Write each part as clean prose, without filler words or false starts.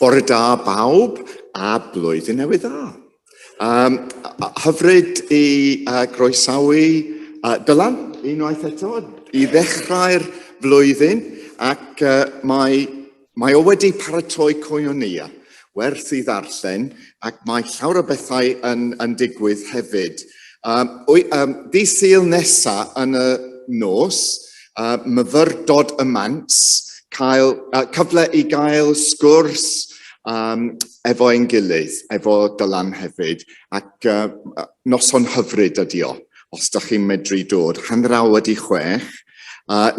Bore da bawb a blwyddyn newydd dda. Um, hyfryd i uh, groesawu uh, Dylan unwaith eto i ddechrau'r flwyddyn ac uh, mae, mae o wedi paratoi coionia werth i ddarllen ac mae llawer o bethau yn, yn digwydd hefyd. Um, um, Ddydd Sul nesa yn y nos, uh, myfyrdod y mants, cael, uh, cyfle i gael sgwrs um, efo ein gilydd, efo Dylan hefyd, ac uh, noson hyfryd ydi o, os da chi'n medru dod, 6:30.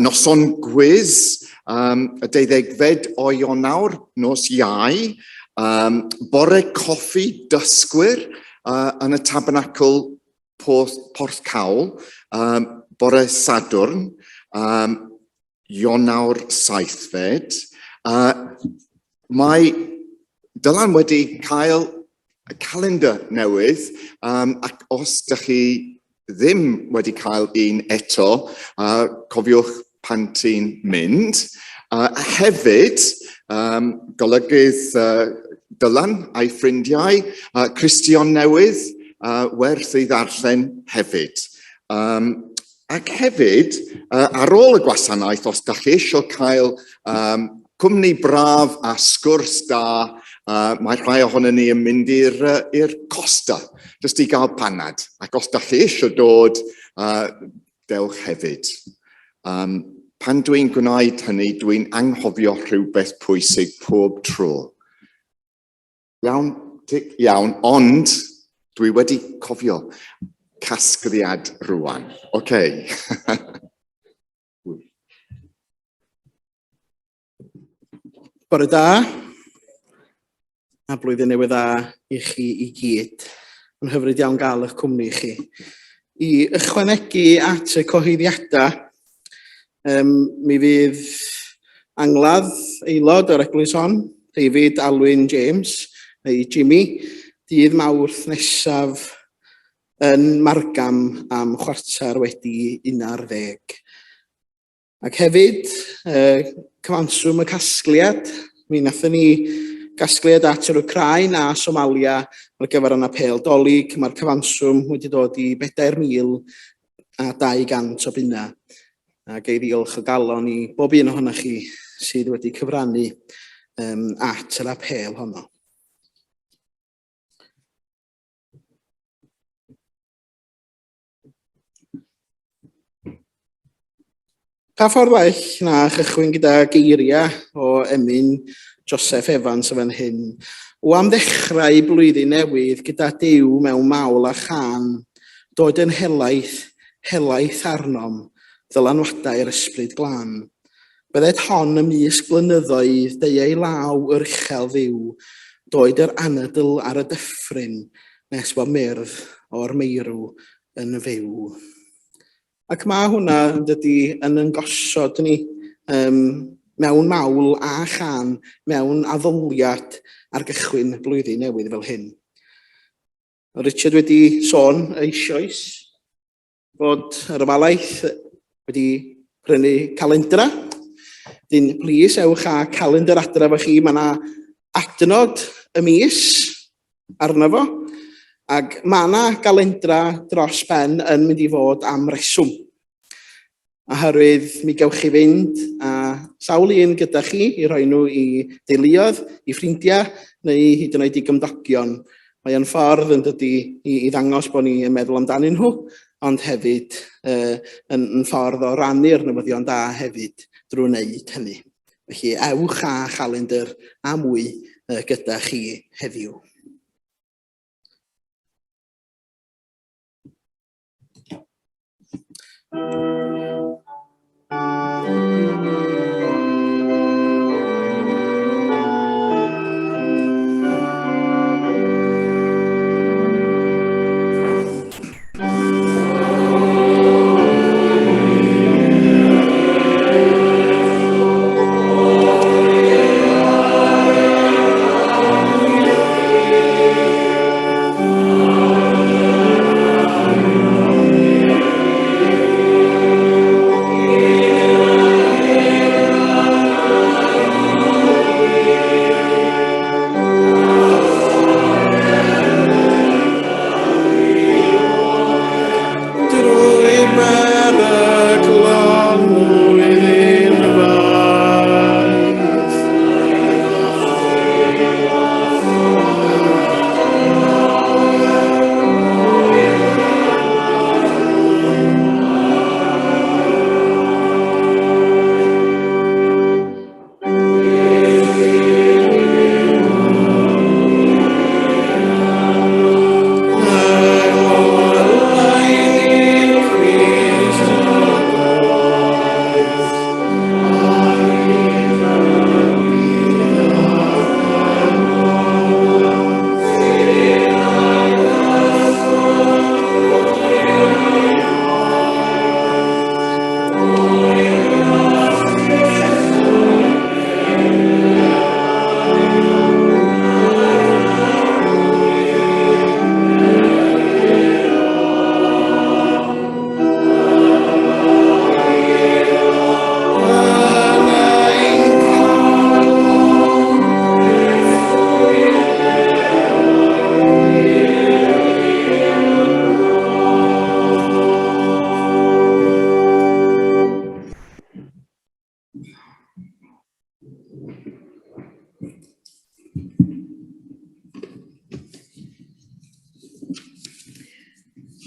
Noson gwiz, um, y deuddegfed o Ionawr, nos Iau, um, bore coffi dysgwyr uh, yn y Tabernacl Porth, Porthcawl, um, bore Sadwrn, um, Ionawr 7fed. Uh, mae Dylan wedi cael y calendar newydd, um, ac os ydych chi ddim wedi cael un eto, uh, cofiwch pan ti'n mynd. Uh, a hefyd, um, golygydd uh, Dylan a'i ffrindiau, uh, Cristion newydd, uh, werth ei ddarllen hefyd. Um, ac hefyd, uh, ar ôl y gwasanaeth, os da chi eisiau cael um, cwmni braf a sgwrs da, uh, mae rhai ohono ni yn mynd i'r uh, Costa, jyst i gael panad. Ac os da chi eisiau dod, uh, dewch hefyd. Um, pan dwi'n gwneud hynny, dwi'n anghofio rhywbeth pwysig pob tro. Iawn, tic, iawn, ond dwi wedi cofio casgliad rwan. Oce. Okay. Bore da, a blwyddyn newydd dda i chi i gyd. Mae'n hyfryd iawn gael eich cwmni chi. I ychwanegu at y cyhoeddiadau, um, mi fydd angladd aelod o'r eglwys hon, David Alwyn James, neu Jimmy, dydd Mawrth nesaf yn Margam am 11:15. Ac hefyd, uh, cyfanswm y casgliad, mi wnaethon ni gasgliad at yr Wcráin a Somalia ar gyfer yna pêl dolig. Mae'r cyfanswm wedi dod i 4,200 o bunna. A gei ddiolch o galon i bob un ohonoch chi sydd wedi cyfrannu um, at yr apêl honno. Pa ffordd well na chychwyn gyda geiriau o emyn Joseph Evans yn fan hyn. O am ddechrau blwyddyn newydd gyda Duw mewn mawl a chân, doed yn helaeth, helaeth arnom, ddylanwadau'r Ysbryd Glân. Bydded hon ymysg blynyddoedd deuai law yr uchel Dduw, doed yr anadl ar y dyffryn nes bo myrdd o'r meirw yn fyw. Ac mae hwnna, yn dydy, yn yn gosod ni um, mewn mawl a chan, mewn addoliad ar gychwyn blwyddyn newydd fel hyn. Richard wedi sôn eisoes fod yr ofalaeth wedi prynu calendra. Dyn, plis, ewch â calendar adra efo chi. Mae yna adnod y mis arno fo. Ac mae yna galendra dros ben yn mynd i fod am reswm. Oherwydd mi gewch chi fynd â sawl un gyda chi i roi nhw i deuluoedd, i ffrindiau, neu hyd yn oed i gymdogion. Mae o'n ffordd yn dydy i, i ddangos bod ni yn meddwl amdanyn nhw, ond hefyd uh, yn, yn ffordd o rannu'r newyddion da hefyd drwy wneud hynny. Felly ewch â chalendr a mwy uh, gyda chi heddiw. beryglon mlwyddyn faith.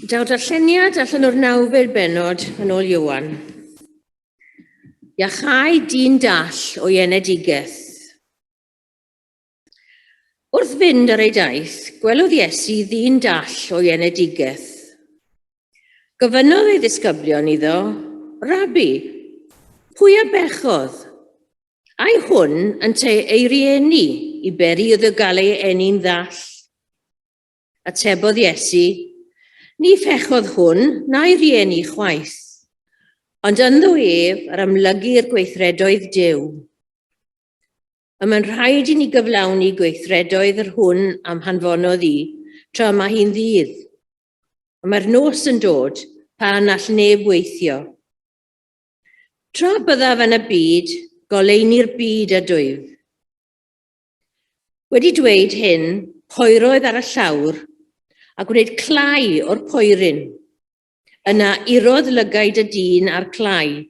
Daw darlleniad allan o'r nawfed bennod yn ôl Ioan. Iachau dyn dall o'i enedigaeth. Wrth fynd ar ei daith, gwelodd Iesu ddyn dall o'i enedigaeth. Gofynnodd ei ddisgyblion iddo, Rabi, pwy a bechodd? Ai hwn ynteu ei rieni i beri iddo gael ei eni'n ddall? Atebodd Iesu, Ni phechodd hwn na'i rieni chwaith, ond ynddo ef yr amlygir gweithredoedd Duw. Y mae'n rhaid i ni gyflawni gweithredoedd yr hwn am hanfonodd i, tra mae hi'n ddydd. Y mae'r nos yn dod, pan all neb weithio. Tra byddaf yn y byd, goleuni'r byd a dwyf. Wedi dweud hyn, poeroedd ar y llawr a gwneud clai o'r poeryn. Yna urodd lygaid y dyn a'r clai,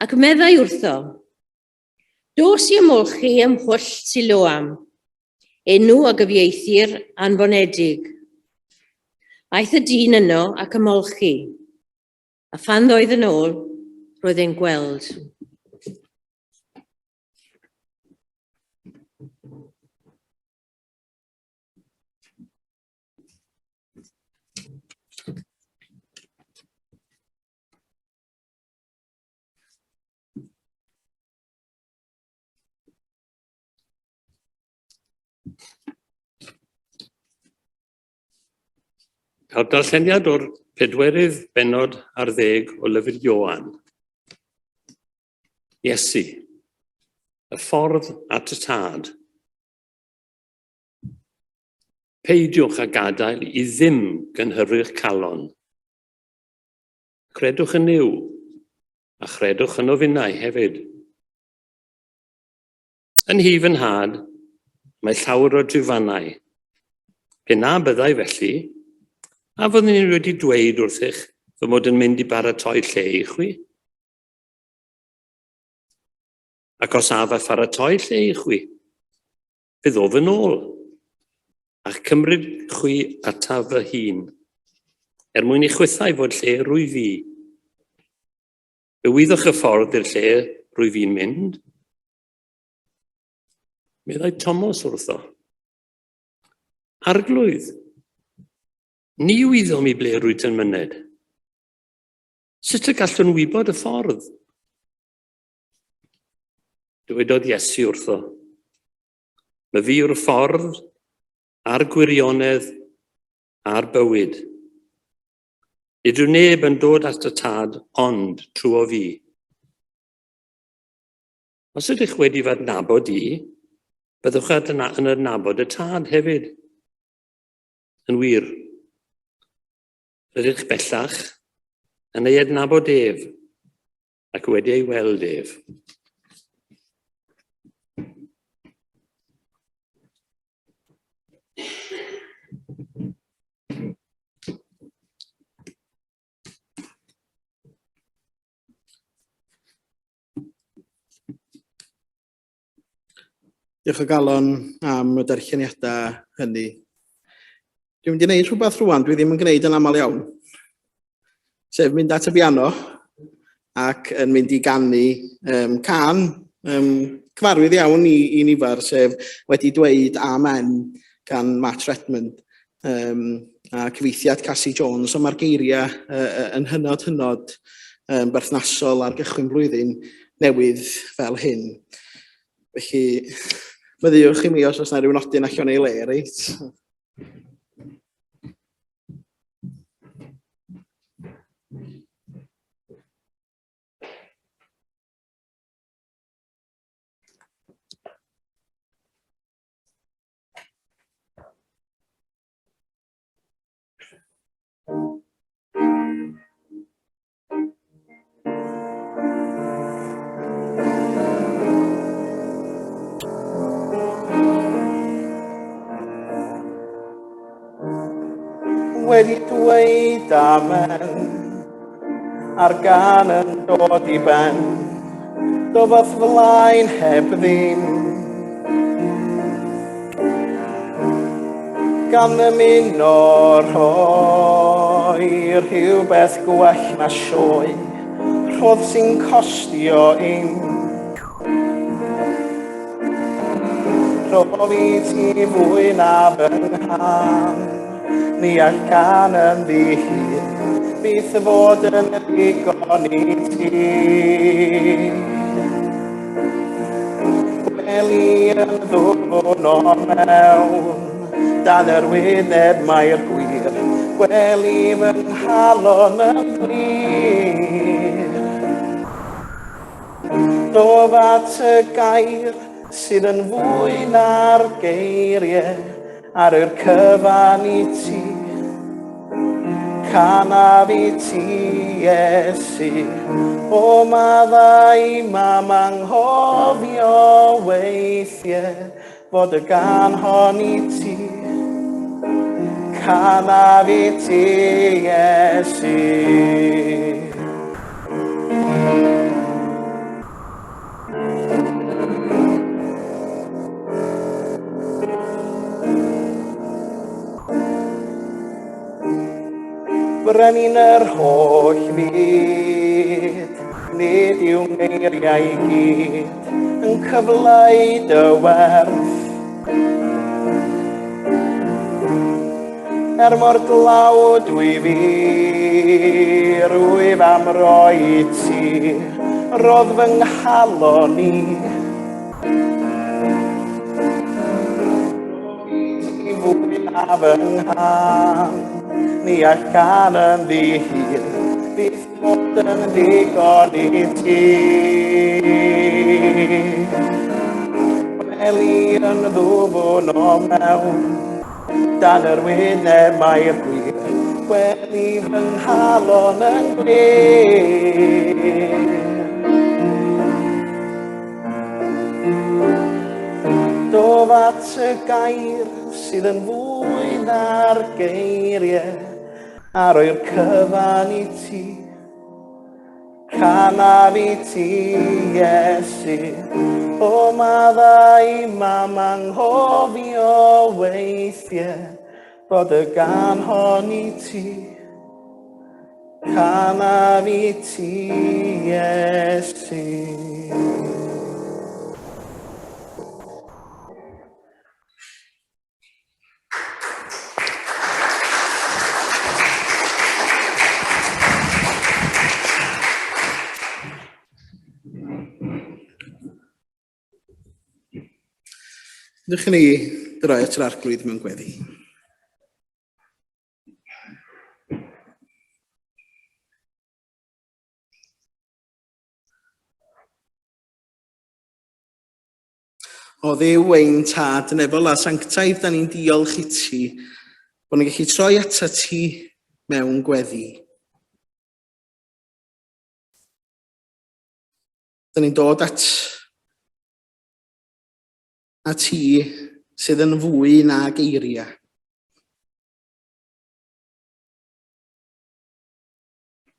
ac meddai wrtho, Dos i ymolchi ym mhwll Siloam, enw a gyfieithir anfonedig. Aeth y dyn yno ac ymolchi. A phan ddoedd yn ôl, roedd e'n gweld. Cael darlleniad o'r pedwerydd bennod ar ddeg o lyfr Ioan. Iesu, y ffordd at y tad. Peidiwch â gadael i ddim gynhyrfu'ch calon. Credwch yn Nuw, a chredwch yno finnau hefyd. Yn nhŷ fy nhad, mae llawer o drifannau. Pe na byddai felly, a fyddwn i wedi dweud wrthych fy mod yn mynd i baratoi lle i chwi? Ac os af a pharatoi lle i chwi, fe ddof yn ôl, a'ch cymryd chwi ataf fy hun, er mwyn i chwithau fod lle rwy fi. Fe wyddoch y ffordd i'r lle rwy fi'n mynd? Meddai Tomos wrtho. Arglwydd, ni wyddom i ble rwyt yn myned. Sut y gallwn wybod y ffordd? Dywedodd Iesu wrtho, Mae fi yw'r ffordd a'r gwirionedd a'r bywyd. Nid yw neb yn dod at y Tad ond trwy fi. Os ydych wedi fy adnabod i, byddwch yn adnabod y Tad hefyd. Yn wir, rydych bellach yn ei adnabod ef ac wedi ei weld ef. Diolch o galon am y darlleniadau hynny. Dwi'n mynd i wneud rhywbeth rwan dwi ddim yn gwneud yn aml iawn. Sef mynd at y piano ac yn mynd i ganu um, can um, cyfarwydd iawn i, i nifer, sef wedi dweud Amen gan Matt Redmond um, a cyfeithiad Cassie Jones, ond mae'r geiriau uh, yn hynod hynod um, berthnasol ar gychwyn blwyddyn newydd fel hyn. Felly, maddeuwch i mi os oes 'na ryw nodyn allan o'i le, reit? Wedi dweud amen a'r gan yn dod i ben dof o'th flaen heb ddim Gan ymuno rhoi rhywbeth gwell na sioe, rhodd sy'n costio im. Rhof i ti fwy na fy nghân, ni all can yn ddi-hid, byth fod yn ddigon i ti. Gwely yn ddwfn o mewn, dan yr wyneb mae'r gwir, gwely fy nghalon yn glir. Dof at y gair sydd yn fwy na'r geiriau, ar yr cyfan i ti. Canaf i ti, Iesu, o maddau mam anghofio weithiau fod y gan hon i ti. Canaf i ti, Iesu. Brenin yr holl fyd, nid yw ngeiriau i gyd yn cyfleu dy werth. Er mor dlawd dwi fi, rwyf am roi i ti, rodd fy nghalon i. Ti fwy na fy nghân, ni all can yn ddihir, byth fod yn ddigon i ti. Gwely yn ddwfn o mewn, dan yr wyneb mae'r gwir, gwely fy nghalon yn glir. Dof at y gair sydd yn fwy na'r geiriau a roi'r cyfan i ti. Canaf i ti, Iesu, o maddau mam anghofio weithiau bod y gan hon i ti. Canaf i ti, Iesu. Ydych chi droi at yr arglwydd mewn gweddi. O Dduw ein tad nefol a sanctaidd, da ni'n diolch i ti bod ni'n gallu troi atat ti mewn gweddi. Da ni'n dod at a ti sydd yn fwy na geiriau.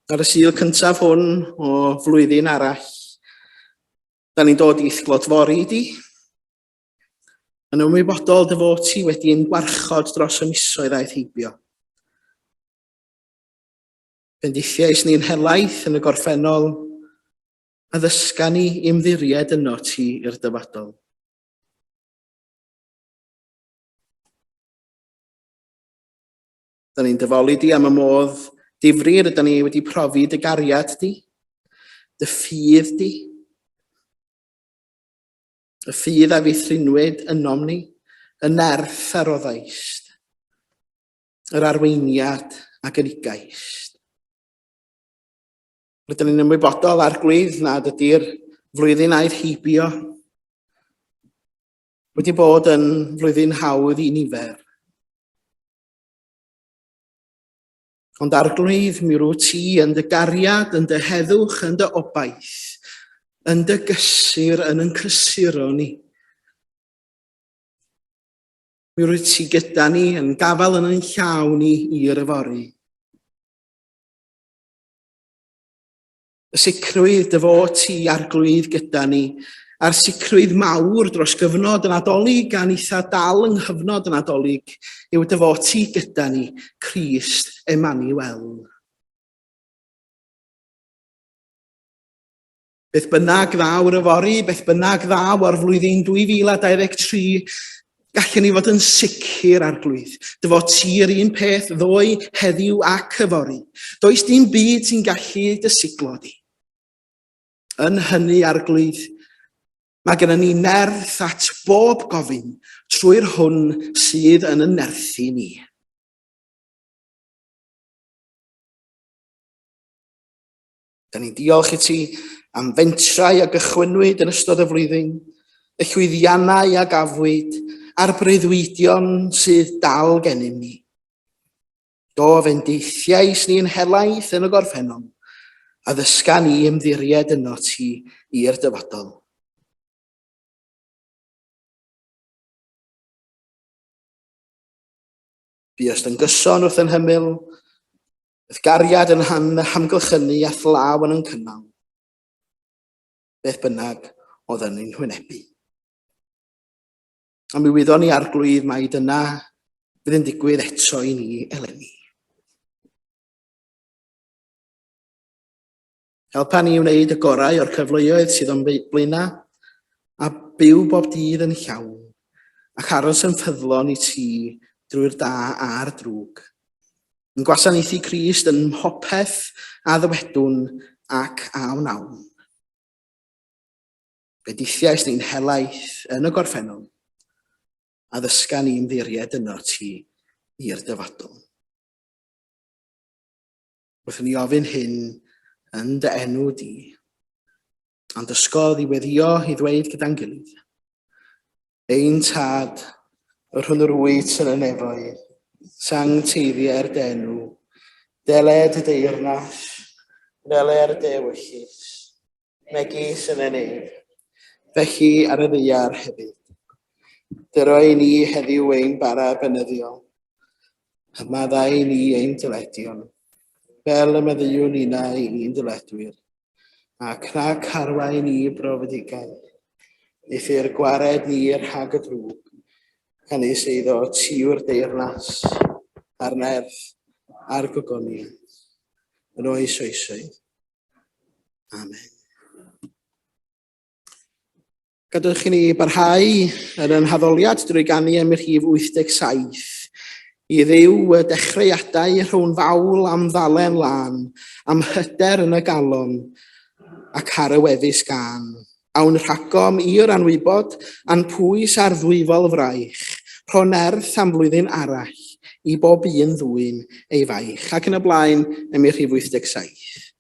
Ar y Sul cyntaf hwn o flwyddyn arall, da ni'n dod i'th glodfori di, Yn ymwybodol dy fod ti wedi ein gwarchod dros y misoedd aeth heibio. Bendithiais ni'n helaeth yn y gorffennol, a ddysga ni i ymddiried yno ti i'r dyfodol. Da ni'n dyfoli di am y modd difri rydyn ni wedi profi dy gariad di, dy ffydd di, y ffydd a feithrinwyd ynom ni, y nerth a roddaist, yr arweiniad a gynigaist. Rydyn ni'n ymwybodol, Arglwydd, nad ydy'r flwyddyn aeth heibio wedi bod yn flwyddyn hawdd i nifer. Ond Arglwydd, mi rwy ti yn dy gariad, yn dy heddwch, yn dy obaith, yn dy gysur, yn yn cysuro ni. Mi rwy ti gyda ni, yn gafael yn ein llaw ni i'r yfory. Y sicrwydd dy fod ti, Arglwydd, gyda ni, a'r sicrwydd mawr dros gyfnod y Nadolig a nitha dal yng nghyfnod y Nadolig yw dy fod ti gyda ni, Crist Emmanuel. Beth bynnag ddaw'r yfory, beth bynnag ddaw o'r flwyddyn 2023, gallwn ni fod yn sicr, Arglwydd, dy fod ti yr un peth ddoe, heddiw ac yfory. Does dim byd sy'n gallu dy siglo di. Yn hynny, Arglwydd, mae gennym ni nerth at bob gofyn trwy'r hwn sydd yn y nerthu ni. Da ni'n diolch i ti am fentrau a gychwynnwyd yn ystod y flwyddyn, y llwyddiannau a gafwyd, a'r breuddwydion sydd dal gennym ni. Do, fendithiais ni'n helaeth yn y gorffennol, a ddysga ni ymddiried yno ti i'r dyfodol. Buost yn gyson wrth yn hymyl, Bydd gariad yn hamgylchynu a thlaw yn yn cynnal, beth bynnag oedd yn ein hwynebu. A mi wyddon ni Arglwydd mai dyna fydd yn digwydd eto i ni eleni. Helpa ni i wneud y gorau o'r cyfleoedd sydd o'n blaenau a byw bob dydd yn llawn ac aros yn ffyddlon i ti drwy'r da a'r drwg. Yn gwasanaethu Crist yn mhopeth a ddywedwn ac a wnawn. Bendithiais ni'n helaeth yn y gorffennol, a ddysga ni'n ddiried yno ti i'r dyfodol. Wrth i ni ofyn hyn yn dy enw di, a'n dysgodd i weddio i ddweud gyda'n gilydd, Ein Tad, yr hwn yr wyt yn y nefoedd, sancteiddier dy enw, deled y deyrnas, wneler dy ewyllys, megis yn y nef, felly ar y ddaear hefyd. Dyro i ni heddiw ein bara beunyddiol, a maddau i ni ein dyledion, fel y maddeuwn ninnau i'n dyledwyr, ac rhag carwain ni brofedigaeth, eithr gwared ni rhag y drwg, canys eiddo ti yw'r deyrnas, a'r nerth, a'r gogoniant, yn oes oesoedd. Amen. Gadewch i ni barhau yn ein haddoliad drwy ganu am y rhif 87. I Dduw y dechreuadau rhwng fawl am ddalen lân, am hyder yn y galon, ac ar y wefus gân. Awn rhagom i'r anwybod, a'n pwys ar ddwyfol fraich, rho nerth am flwyddyn arall, i bob un ddwyn ei faich. Ac yn y blaen, ym rhif 87.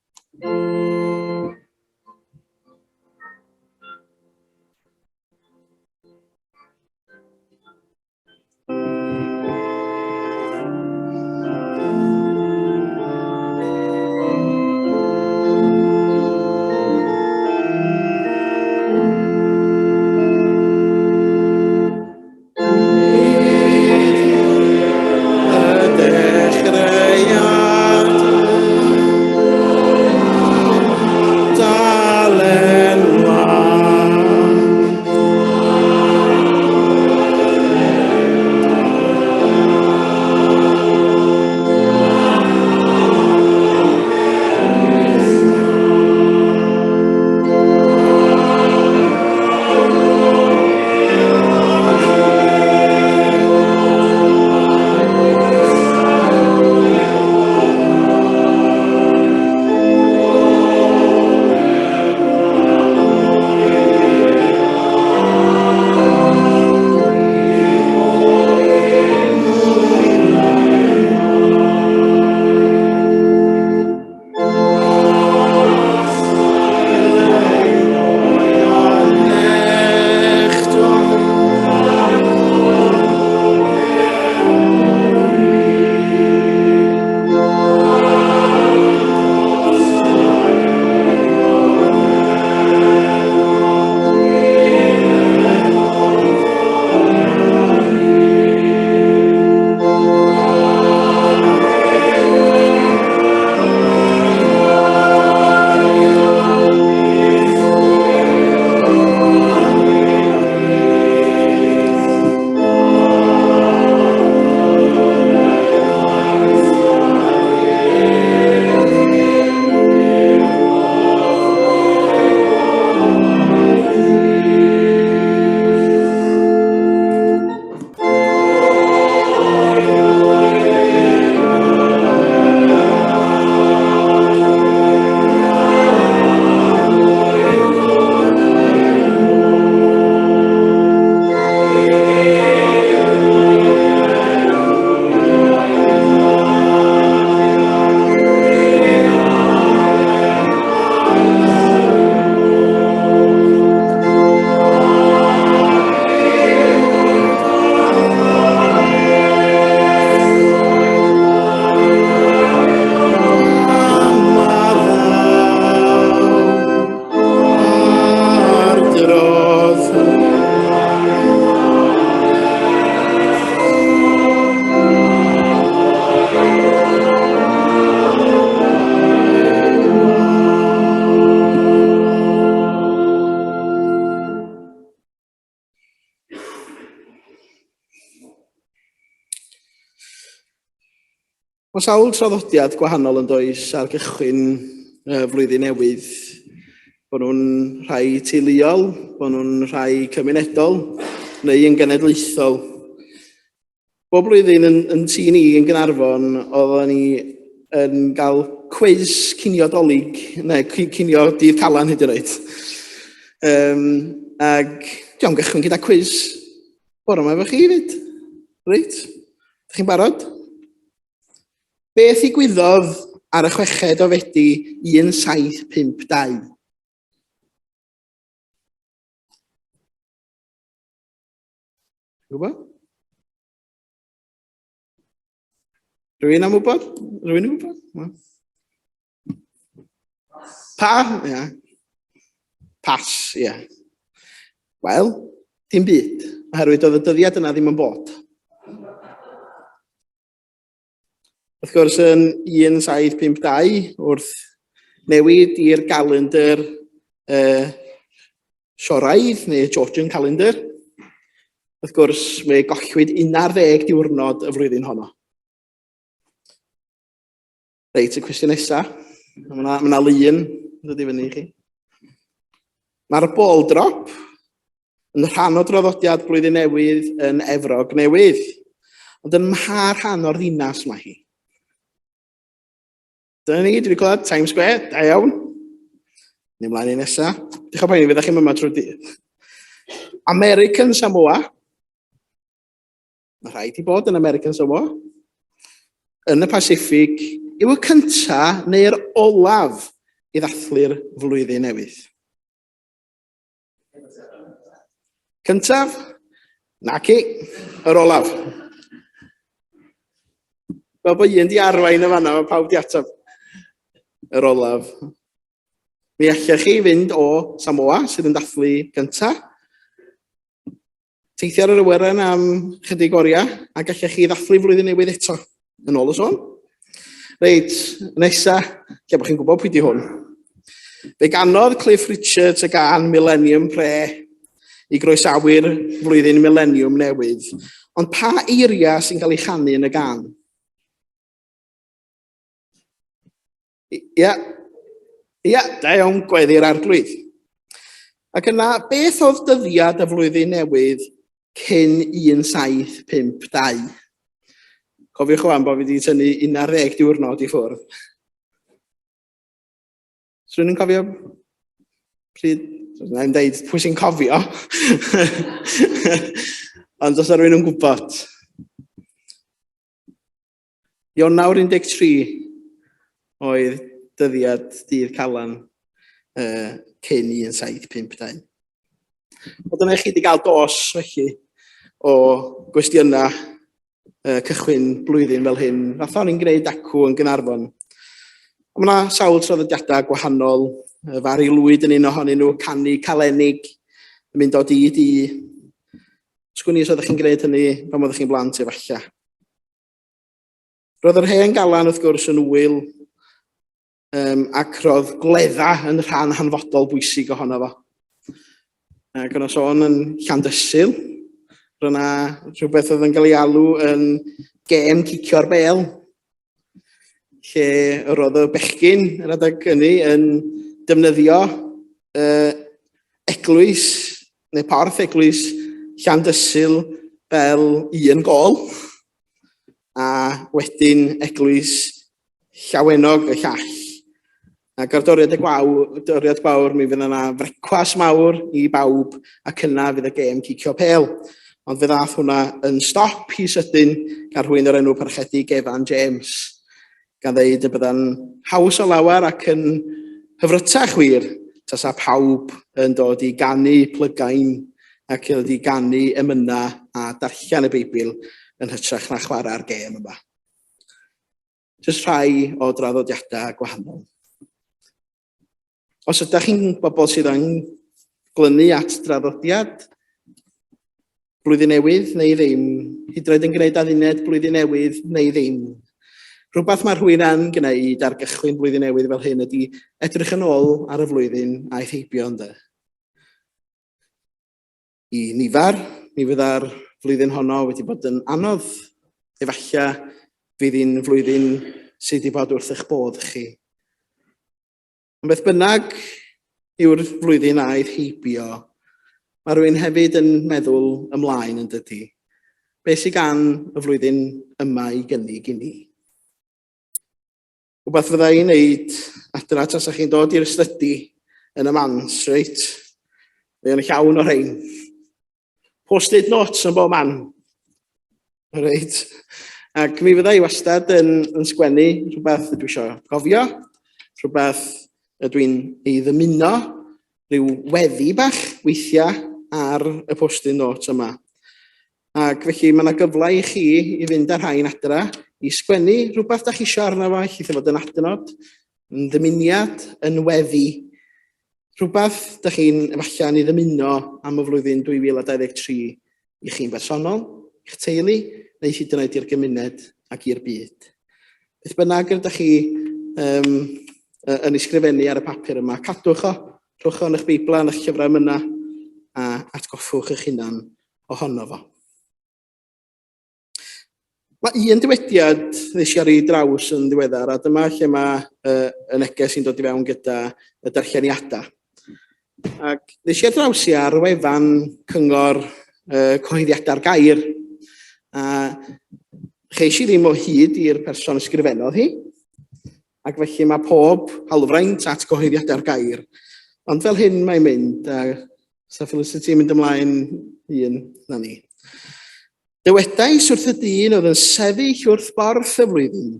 Mae sawl traddodiad gwahanol yn does ar gychwyn y flwyddyn newydd. Bod nhw'n rhai teuluol, bod nhw'n rhai cymunedol, neu yn genedlaethol. Bob blwyddyn yn, yn tŷ ni yn Gynarfon, oedden ni yn cael cwis cinio dolyg, neu cinio dydd Calan hyd yn oed. Um, ac diolch am gychwyn gyda cwis bore yma efo chi hefyd. Reit? Ydych chi'n barod? Beth ddigwyddodd ar y chweched o Fedi 1752? Gwybod? Rwy'n am wybod? Rwy'n yn gwybod? No. Pa? Ia. Pas, ia. Wel, dim byd, oherwydd doedd y dyddiad yna ddim yn bod. Wrth gwrs, yn 1752, wrth newid i'r galendr uh, Sioraidd neu Georgian Calendar, wrth gwrs, fe gollwyd 11 diwrnod y flwyddyn honno. Reit, y cwestiwn nesa. Mae yna ma lun yn dod i fyny i chi. Mae'r ball drop yn rhan o draddodiad Blwyddyn Newydd yn Efrog Newydd. Ond yn mha rhan o'r ddinas mae hi? Dyna ni, dwi wedi clywed Times Square, da iawn. Ni ymlaen i nesa. Diolch yn poeni, fyddech chi'n yma trwy'r dydd. American Samoa. Mae rhaid i bod yn American Samoa. Yn y Pacific yw y cynta neu'r olaf i ddathlu'r flwyddyn newydd. Cyntaf? Naci, yr olaf. Fel bod un di arwain y fanna, mae pawb di ateb. Yr olaf. Mi allech chi fynd o Samoa, sydd yn dathlu gyntaf, Teithio ar yr awyren am chydig oriau, a gallech chi ddathlu flwyddyn newydd eto, yn ôl y sôn. Reit, nesa, lle bod chi'n gwybod pwy di hwn. Fe ganodd Cliff Richards y gân Millennium Prayer i groesawu'r flwyddyn mileniwm newydd. Ond pa eiriau sy'n cael ei chanu yn y gân? Ia, ia, da iawn, gweddi'r arglwydd. Ac yna, beth oedd dyddiad y flwyddyn newydd cyn 1752? Cofiwch wan bod fi wedi tynnu 11 diwrnod i ffwrdd. Swn i'n cofio pryd... Na i'n deud pwy sy'n cofio. Ond os yna rhywun yn gwybod. Ionawr 13 oedd dyddiad dydd Calan uh, cyn 1752. Wel, dyna chi wedi cael dos felly o gwestiynau uh, cychwyn blwyddyn fel hyn. Fatha o'n i'n gwneud acw yn Gynarfon. Ond mae yna sawl traddodiadau gwahanol. Y Fari Lwyd yn un ohonyn nhw, canu calenig, yn mynd o di i di. Sgwn i os oeddech chi'n gwneud hynny pan oeddech chi'n blant efallai. Roedd yr hen galan wrth gwrs yn wyl um, ac roedd gwledda yn rhan hanfodol bwysig ohono fo. Ac yna sôn yn Llandysul, roedd yna rhywbeth oedd yn cael ei alw yn gêm cicio'r bel, lle yr oedd y bechgyn yr adeg hynny yn defnyddio uh, eglwys neu porth eglwys Llandysul fel un gol, a wedyn eglwys Llawenog y llall. Ac ar doriad y gwaw, doriad gwawr, mi fydd yna frecwas mawr i bawb, ac yna fydd y gêm cicio pêl. Ond fe ddath hwnna yn stop i sydyn gan rhywun o'r enw Parchedig Evan James, gan ddeud y bydda'n haws o lawer ac yn hyfrytach wir tasa pawb yn dod i ganu plygain ac yn dod i ganu emynau a darllen y Beibl yn hytrach na chwarae'r gêm yma. Jyst rhai o draddodiadau gwahanol. Os ydych chi'n bobl sydd yn glynu at draddodiad blwyddyn newydd neu ddim, hyd yn oed yn gwneud adduned blwyddyn newydd neu ddim, rhywbeth mae rhywun yn gwneud ar gychwyn blwyddyn newydd fel hyn ydy edrych yn ôl ar y flwyddyn aeth heibio ynde. I nifer, mi fydda'r flwyddyn honno wedi bod yn anodd. Efallai Fydd hi'n flwyddyn sydd wedi bod wrth eich bodd chi. Ond beth bynnag yw'r flwyddyn aeth heibio, mae rhywun hefyd yn meddwl ymlaen yn dydy. Be sydd gan y flwyddyn yma i gynnig i ni? Wbath fydda i'n neud adra tasa chi'n dod i'r stydi yn y mans, reit? Mae o'n llawn o rhein. Post-it notes yn bob man. Reit. Ac mi fydda i wastad yn, yn sgwennu rhywbeth ydw i eisiau gofio, rhywbeth ydw i'n ei ddymuno, rhyw weddi bach weithiau ar y post-it notes yma. Ac felly mae yna gyfle i chi i fynd â rhain adra, i sgwennu rhywbeth da chi eisiau arno fo, allith fod yn adnod, yn ddymuniad, yn weddi. Rhywbeth da chi'n efallai yn ei ddymuno am y flwyddyn 2023 i chi'n bersonol, i'ch teulu, neu hyd yn oed i'r gymuned ac i'r byd. Beth bynnag ydych chi um, yn ysgrifennu ar y papur yma, cadwch o, rhowch o yn eich Beiblau, yn eich llyfrau myna, a atgoffwch eich hunan ohono fo. Mae un dywediad nes i ar ei draws yn ddiweddar, a dyma lle mae uh, y neges sy'n dod i fewn gyda y darlleniadau. Ac nes i ar draws i ar wefan cyngor uh, cyhoeddiadau'r gair, a cheis i ddim o hyd i'r person ysgrifennodd hi, ac felly mae pob hawlfraint at gyhoeddiadau'r gair. Ond fel hyn mae'n mynd, a So Felicity yn mynd ymlaen un, na ni. Dywedais wrth y dyn oedd yn sefyll wrth borth y flwyddyn,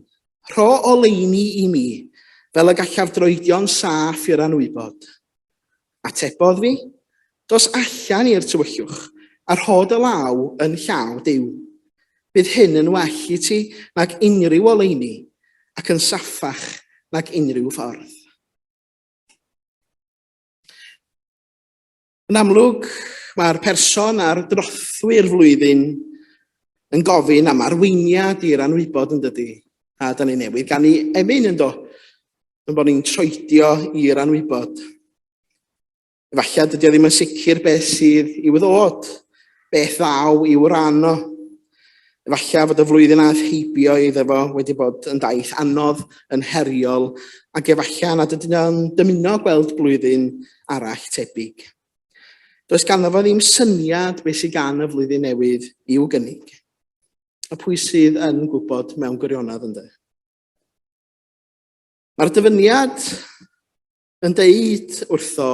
rho oleuni i mi, fel y gallaf droedio'n saff i'r anwybod. Atebodd fi, dos allan i'r tywyllwch, a rho dy law yn llaw Duw. Bydd hyn yn well i ti nag unrhyw oleuni, ac yn saffach nag unrhyw ffordd. Yn amlwg, mae'r person ar drothwy'r flwyddyn yn gofyn am arweiniad i'r anwybod yn dydy. A da ni newydd ganu emyn yn do, yn bod ni'n troedio i'r anwybod. Efallai dydy o ddim yn sicr beth sydd i'w ddod, beth ddaw i'w ran o. Efallai fod y flwyddyn aeth heibio iddo fo wedi bod yn daith anodd, yn heriol, ac efallai nad ydyn nhw'n dymuno gweld blwyddyn arall tebyg. Does ganddo fo ddim syniad beth sydd gan y flwyddyn newydd i'w gynnig. A pwy sydd yn gwybod mewn gwirionedd ynddo? Mae'r dyfyniad yn deud wrtho,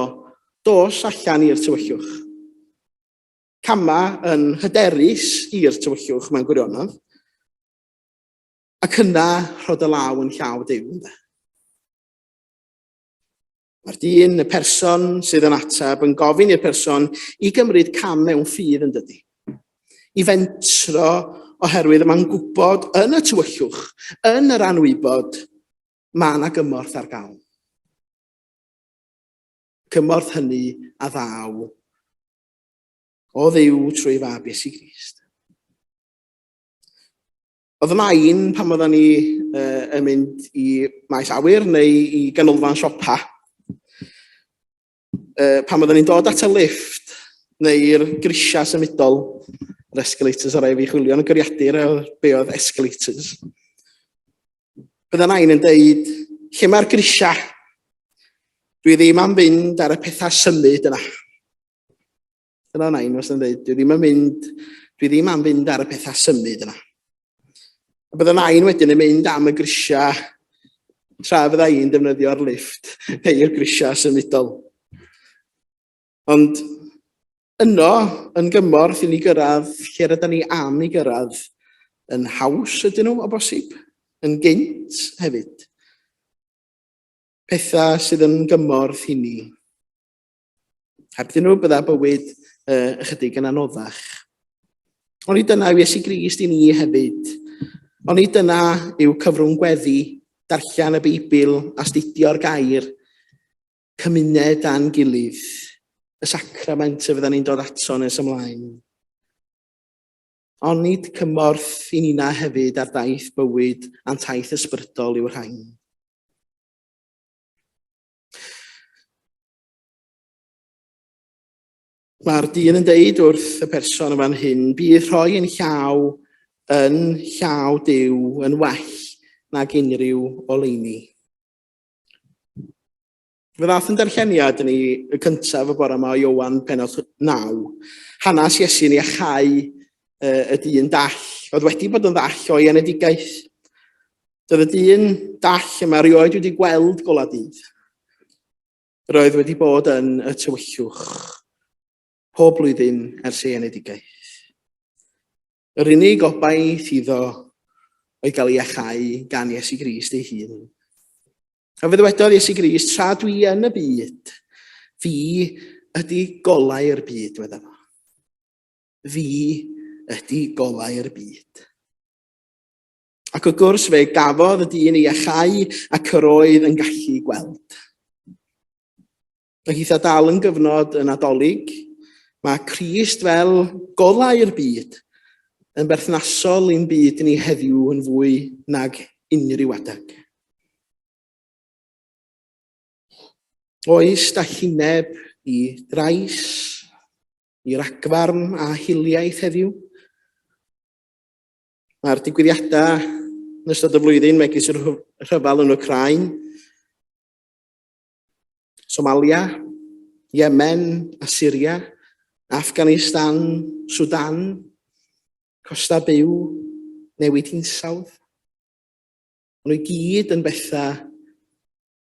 dos allan i'r tywyllwch. Camau yn hyderus i'r tywyllwch mewn gwirionedd, ac yna rho dy law yn llaw Duw, ynde. Mae'r dyn, y person sydd yn ateb, yn gofyn i'r person i gymryd cam mewn ffydd yn dydy. I fentro oherwydd mae'n gwybod yn y tywyllwch, yn yr anwybod, mae yna gymorth ar gael. Cymorth hynny a ddaw o Dduw trwy fab Iesu Grist. Oedd nain pan oedden ni uh, yn mynd i maes awyr neu i ganolfan siopa, uh, pan oedden ni'n dod at y lift neu'r grisiau symudol, yr escalators ar fi chwilio yn y gyriadur be oedd escalators. Bydda nain yn deud, lle mae'r grisiau? Dwi ddim am fynd ar y pethau symud yna. Dyna nain wastad yn dweud, dwi ddim yn mynd, dwi ddim am fynd ar y pethau symud yna. A bydda nain wedyn yn mynd am y grisiau tra fydda i'n defnyddio'r lift neu'r grisiau symudol. Ond yno, yn gymorth i ni gyrraedd lle rydyn ni am i gyrraedd, yn haws ydyn nhw o bosib, yn gynt hefyd. Pethau sydd yn gymorth i ni. Hebddyn nhw bydda bywyd uh, ychydig yn anoddach. Ond i dyna yw Iesu Grist i ni hefyd. Ond i dyna yw cyfrwng gweddi, darllen y Beibl, astudio'r gair, cymuned a'n gilydd, y sacrament y fydda ni'n dod ato nes ymlaen. Ond nid cymorth i nina hefyd ar daith bywyd a'n taith ysbrydol yw'r rhain. Mae'r dyn yn deud wrth y person yn fan hyn, bydd rhoi yn llaw yn llaw Duw yn well nag unrhyw oleuni. Fe ddaeth yn darlleniad ni y cyntaf y bore yma o Iowan penod 9. Hanes Iesu'n iachau y dyn dall, oedd wedi bod yn ddall o'i enedigaeth. Doedd y dyn dall yma rioed wedi gweld golau dydd. Roedd wedi bod yn y tywyllwch pob blwyddyn ers ei enedigaeth. Yr unig obaith iddo oedd gael ei iachau gan Iesu Grist ei hun. A fe ddywedodd Iesu Grist, tra dwi yn y byd, fi ydy golau'r byd, medda fo. Fi ydy golau'r byd. Ac wrth gwrs fe gafodd y dyn ei iachau ac yr oedd yn gallu gweld. Ac eitha dal yn gyfnod y Nadolig, mae Crist fel golau'r byd yn berthnasol i'n byd ni heddiw yn fwy nag unrhyw adeg. Oes dallineb i drais, i ragfarn a hiliaeth heddiw? Mae'r digwyddiadau yn ystod y flwyddyn, megis y rhyfel yn Wcráin, Somalia, Yemen, Assyria, Afghanistan, Sudan, costau byw, newid hinsawdd. Maen nhw i gyd yn bethau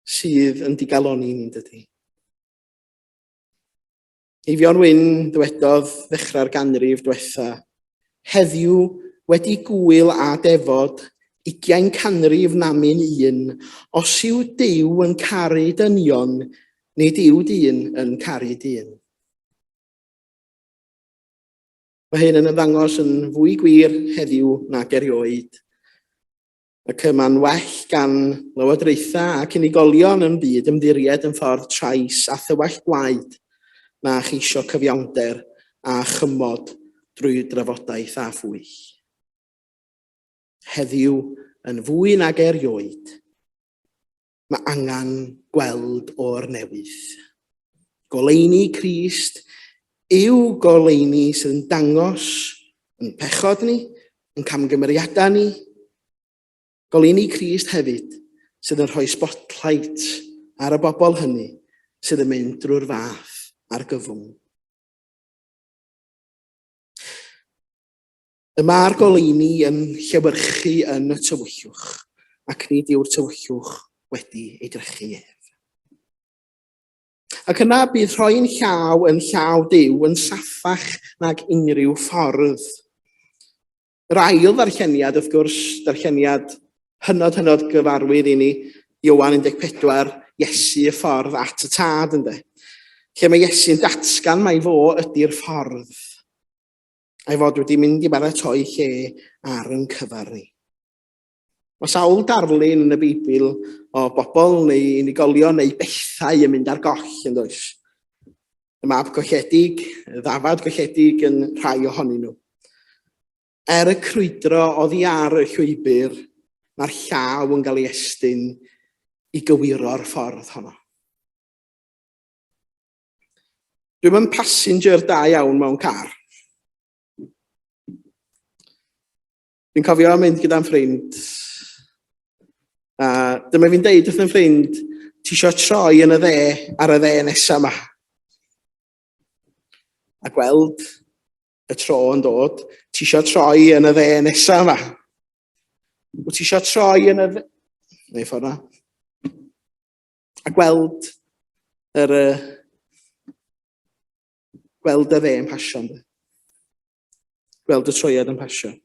sydd yn digaloni ni'n dydy. Eifion Wyn ddywedodd ddechrau'r ganrif diwetha, heddiw wedi gŵyl a defod, ugiain canrif namyn un, os yw Duw yn caru dynion, nid yw dyn yn caru dyn. Mae hyn yn ymddangos yn fwy gwir heddiw nag erioed. Ac y mae'n well gan lywodraethau ac unigolion yn byd ymddiried yn ffordd trais a thywallt gwaed na cheisio cyfiawnder a chymod drwy drafodaeth a phwyll. Heddiw, yn fwy nag erioed, mae angen gweld o'r newydd. Goleuni Crist yw goleuni sydd yn dangos yn pechod ni, yn camgymeriadau ni. Goleuni Crist hefyd sydd yn rhoi spotlight ar y bobl hynny sydd yn mynd drwy'r fath argyfwng. Y mae'r goleuni yn llewyrchu yn y tywyllwch, ac nid yw'r tywyllwch wedi ei drechu ef. Ac yna bydd rhoi'n llaw yn llaw Duw yn saffach nag unrhyw ffordd. Yr ail ddarlleniad, wrth gwrs, darlleniad hynod hynod gyfarwydd i ni, Ioan 14, Iesu y ffordd at y tad, ynde? Lle mae Iesu'n datgan mai fo ydy'r ffordd. a'i fod wedi mynd i baratoi lle ar yn cyfer ni. Mae sawl darlun yn y Beibl o bobl neu unigolion neu bethau yn mynd ar goll yn does. Y mab golledig, y ddafad golledig yn rhai ohonyn nhw. Er y crwydro oddi ar y llwybr, mae'r llaw yn cael ei estyn i gywiro'r ffordd honno. Dwi'm yn passenger da iawn mewn car. Dwi'n cofio mynd gyda'n ffrind. A dyma fi'n deud wrth yn ffrind, ti isio troi yn y dde ar y dde nesaf yma. A gweld y tro yn dod, ti isio troi yn y dde nesaf yma. Wyt ti isio troi yn y dde... Neu ffordd na. A gweld yr, uh, gweld y dde yn pasio. Ynddo. Gweld y troiad yn pasio.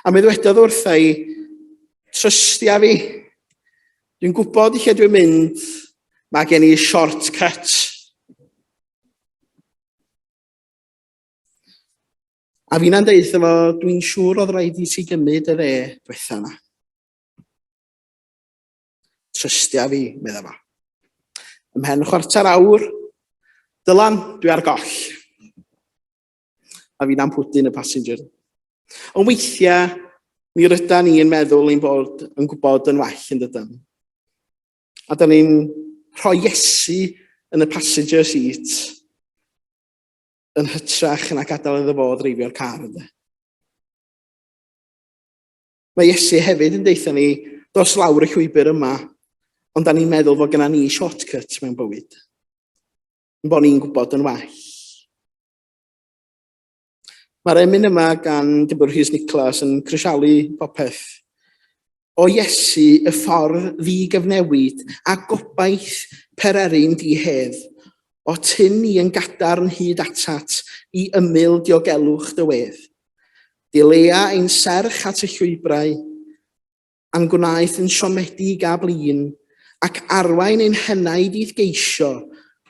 A mi ddwedodd wrtha i, trystia fi, dwi'n gwybod i lle dwi'n mynd, mae gen i shortcut. A fi'na'n deud wrtho fo, dwi'n siŵr oedd rhaid i ti gymryd y dde diwetha yna. Trystia fi, medda fo. Ymhen chwarter awr, Dylan, dwi ar goll. A fi'n pwdin y passenger. Ond weithiau, mi ryda ni yn meddwl ein bod yn gwybod yn well yn dydan. A da ni'n rhoi Iesu yn y passenger seat yn hytrach na gadael iddo fo dreifio'r car ynddo. Mae Iesu hefyd yn deutha ni, dos lawr y llwybr yma, ond da ni'n meddwl fod genna ni shortcut mewn bywyd. Yn bod ni'n gwybod yn well. Mae'r emyn yma gan Dibwr Rhys Niclas yn crisialu popeth. O Iesu, y ffordd ddi-gyfnewid a gobaith pererin di-hedd, o tyn ni yn gadarn hyd atat i ymyl diogelwch dy wedd. Dilea ein serch at y llwybrau, a'n gwnaeth yn siomedig a blin, ac arwain ein henaid i'th geisio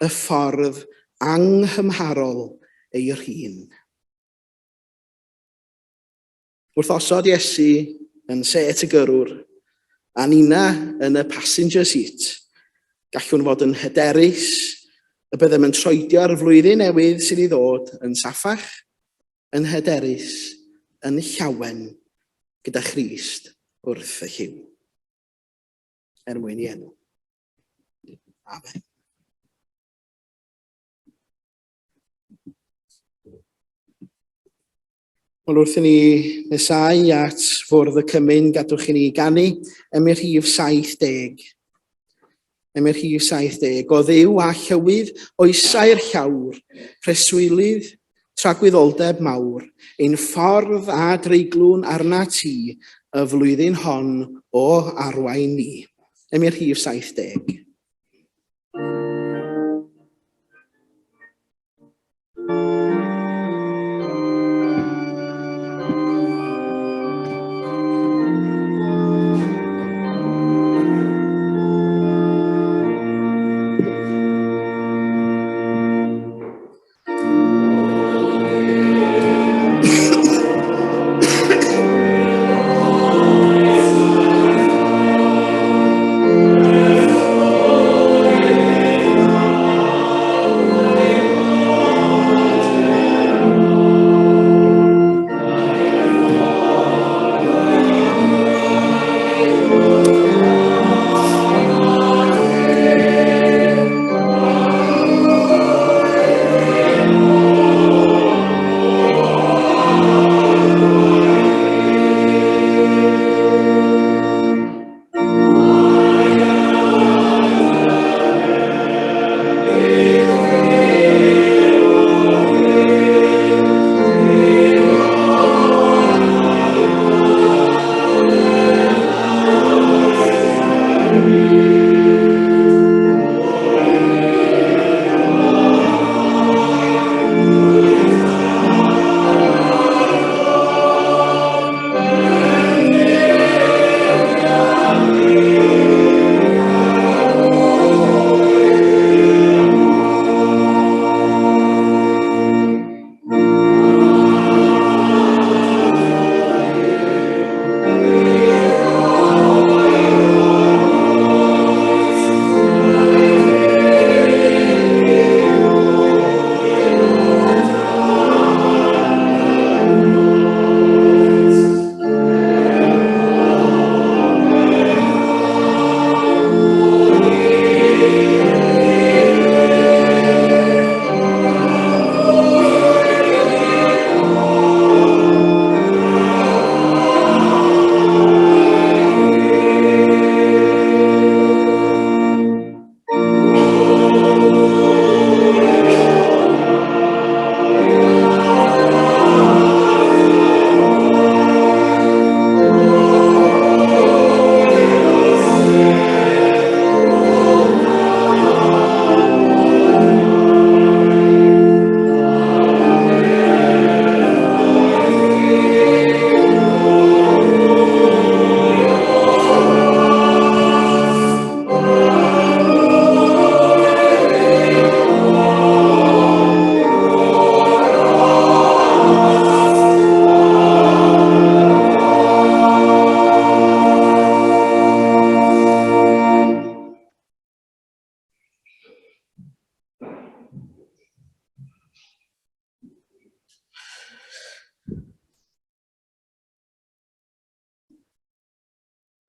y ffordd anghymharol ei rhin. Wrth osod Iesu yn set y gyrrwr, a Nina yn y passenger seat, gallwn fod yn hyderus y byddem yn troedio'r flwyddyn newydd sydd i ddod yn saffach, yn hyderus, yn llawen gyda Christ wrth y llyw. Er mwyn i enw. Amen. Wel, wrth i ni nesau at fwrdd y cymun, gadwch i ni ganu emyn rhif 70. Emyn rhif 70. O Dduw a llywydd oesau'r llawr, preswylydd tragwyddoldeb mawr, ein ffordd a dreiglwn arna ti y flwyddyn hon o arwain ni. Emyn rhif 70.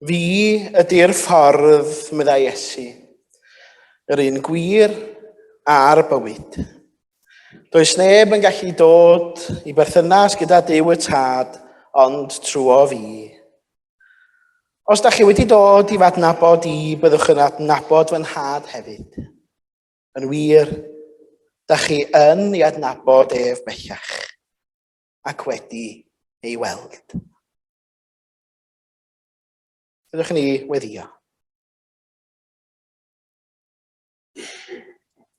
Fi ydy'r ffordd, meddai Iesu, yr un gwir a'r bywyd. Does neb yn gallu dod i berthynas gyda Duw y Tad ond trwy fi. Os da chi wedi dod i f'adnabod i, byddwch yn adnabod fy nhad hefyd. Yn wir, da chi yn ei adnabod ef bellach, ac wedi ei weld. Byddwch ni weddio.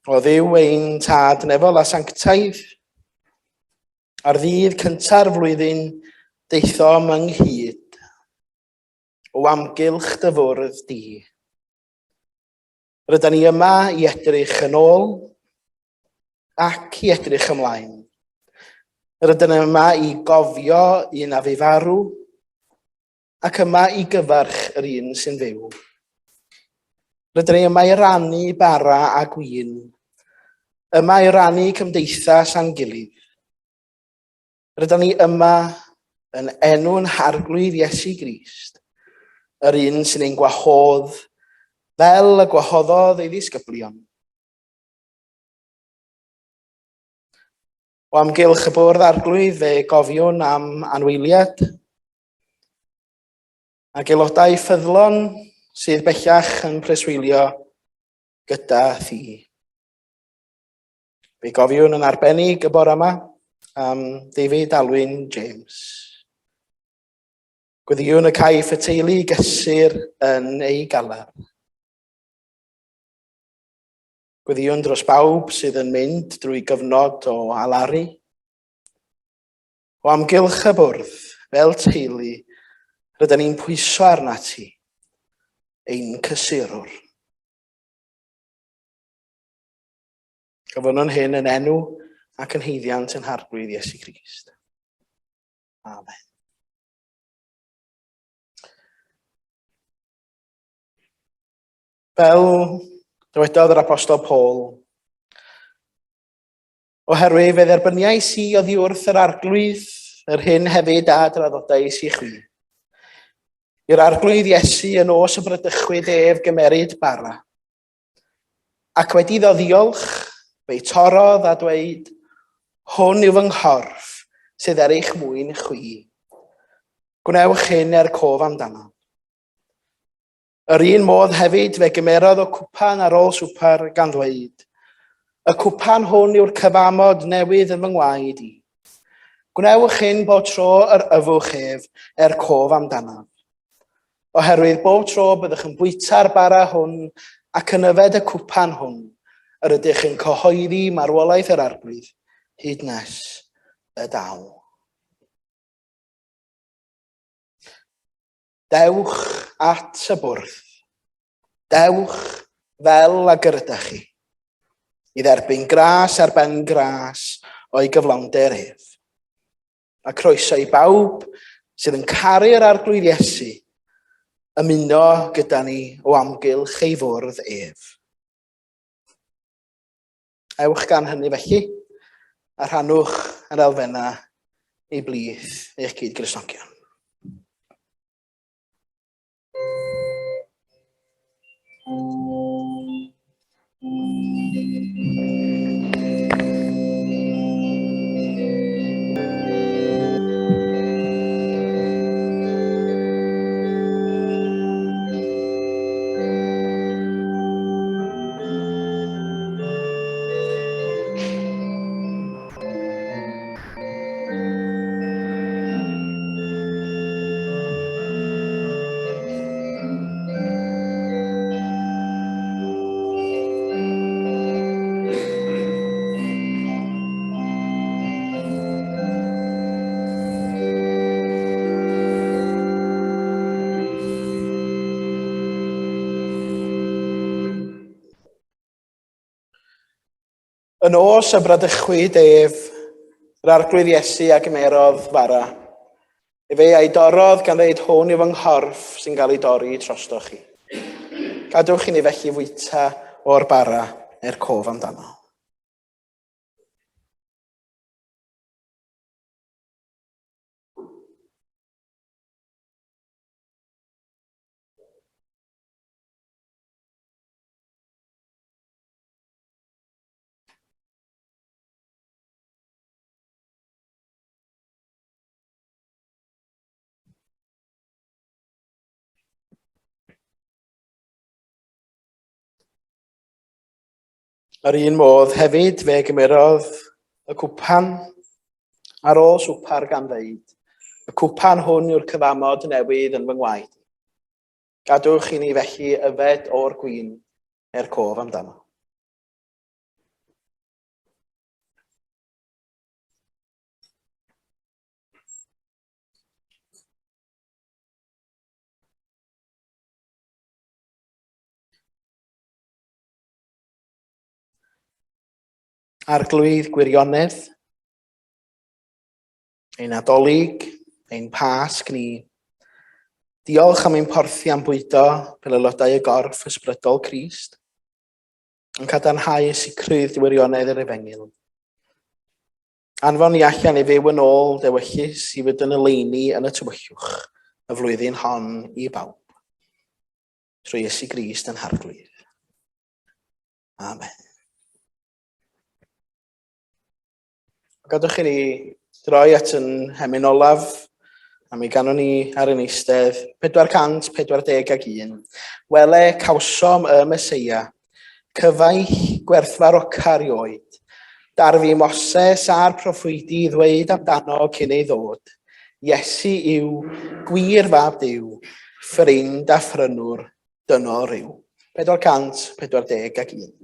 O Dduw ein tad nefol a sanctaidd, ar ddydd cynta'r flwyddyn daethom ynghyd o amgylch dy fwrdd di. Rydan ni yma i edrych yn ôl ac i edrych ymlaen. Rydyn ni yma i gofio un a fu farw ac yma i gyfarch yr un sy'n fyw. Rydyn ni yma i rannu bara a gwin, yma i rannu cymdeithas â'n gilydd. Rydyn ni yma yn enw'n Harglwydd Iesu Grist, yr un sy'n ein gwahodd fel y gwahoddodd ei ddisgyblion. O amgylch y bwrdd arglwydd fe gofiwn am anwyliad ac aelodau ffyddlon sydd bellach yn preswylio gyda thi. Fe gofiwn yn arbennig y bore yma am David Alwyn James. Gweddiwn y caiff y teulu gysur yn ei galar. Gweddiwn dros bawb sydd yn mynd drwy gyfnod o alaru. O amgylch y bwrdd, fel teulu, rydyn ni'n pwyso arnat ti, ein cysurwr. Gofynnwn hyn yn enw ac yn haeddiant yn Harglwydd Iesu Grist. Amen. Fel dywedodd yr apostol Paul, oherwydd fe dderbyniais i oddi wrth yr arglwydd yr hyn hefyd a draddodais i chwi. I'r arglwydd Iesu yn nos y bradychwyd ef gymeryd bara. Ac wedi iddo ddiolch, fe'i torrodd a dweud, Hwn yw fy nghorff sydd er eich mwyn chwi. Gwnewch hyn er cof amdano. Yr un modd hefyd fe gymerodd o cwpan ar ôl swper gan ddweud, Y cwpan hwn yw'r cyfamod newydd yn fy ngwaed i. Gwnewch hyn bob tro yr yfwch ef er cof amdanaf. Oherwydd bob tro byddwch yn bwyta'r bara hwn ac yn yfed y cwpan hwn, yr ydych yn cyhoeddi marwolaeth yr Arglwydd hyd nes y daw. Dewch at y bwrdd. Dewch fel ag yr ydych chi, i dderbyn gras ar ben gras o'i gyflawnder ef. A croeso i bawb sydd yn caru'r Arglwydd Iesu ymuno gyda ni o amgylch ei fwrdd ef. Ewch gan hynny felly, a rhannwch yr elfennau i blith eich cyd-Gristnogion. Y nos y bradychwyd ef, yr arglwydd Iesu a gymerodd fara. Efe a'i dorrodd gan ddeud hwn yw fy nghorff sy'n cael ei dorri trostoch chi. Gadewch i ni felly fwyta o'r bara er cof amdano. Yr un modd hefyd fe gymerodd y cwpan ar ôl swpar gan ddeud, y cwpan hwn yw'r cyfamod newydd yn fy ngwaed. Gadwch i ni felly yfed o'r gwin er cof amdano. Arglwydd gwirionedd, ein Nadolig, ein Pasg ni. Diolch am ein porthi am bwydo fel aelodau y gorff ysbrydol Crist, yn cadarnhau sicrwydd diwirionedd yr Efengyl. Anfon ni allan i fyw yn ôl dewyllys i fod yn oleuni yn y tywyllwch y flwyddyn hon i bawb. Trwy Iesu Grist yn Harglwydd. Amen. Gadwch i ni droi at yn hemyn olaf, a mi ganwn ni ar ein eistedd 441. Wele, cawsom y Meseia, cyfaill gwerthfaroca rioed. Darfu Moses a'r proffwydi ddweud amdano cyn ei ddod. Iesu yw gwir fab Duw, ffrind a phrynwr dynol rhyw. 441.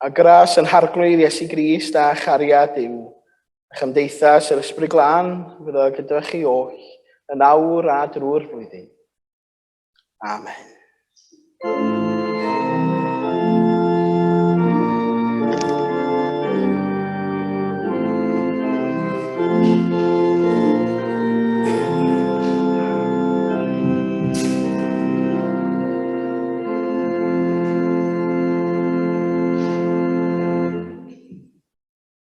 A gras yn Harglwydd Iesu Grist a chariad Duw, a chymdeithas yr Ysbryd Glân fyddo gyda chi oll, yn awr a drwy'r flwyddyn. Amen.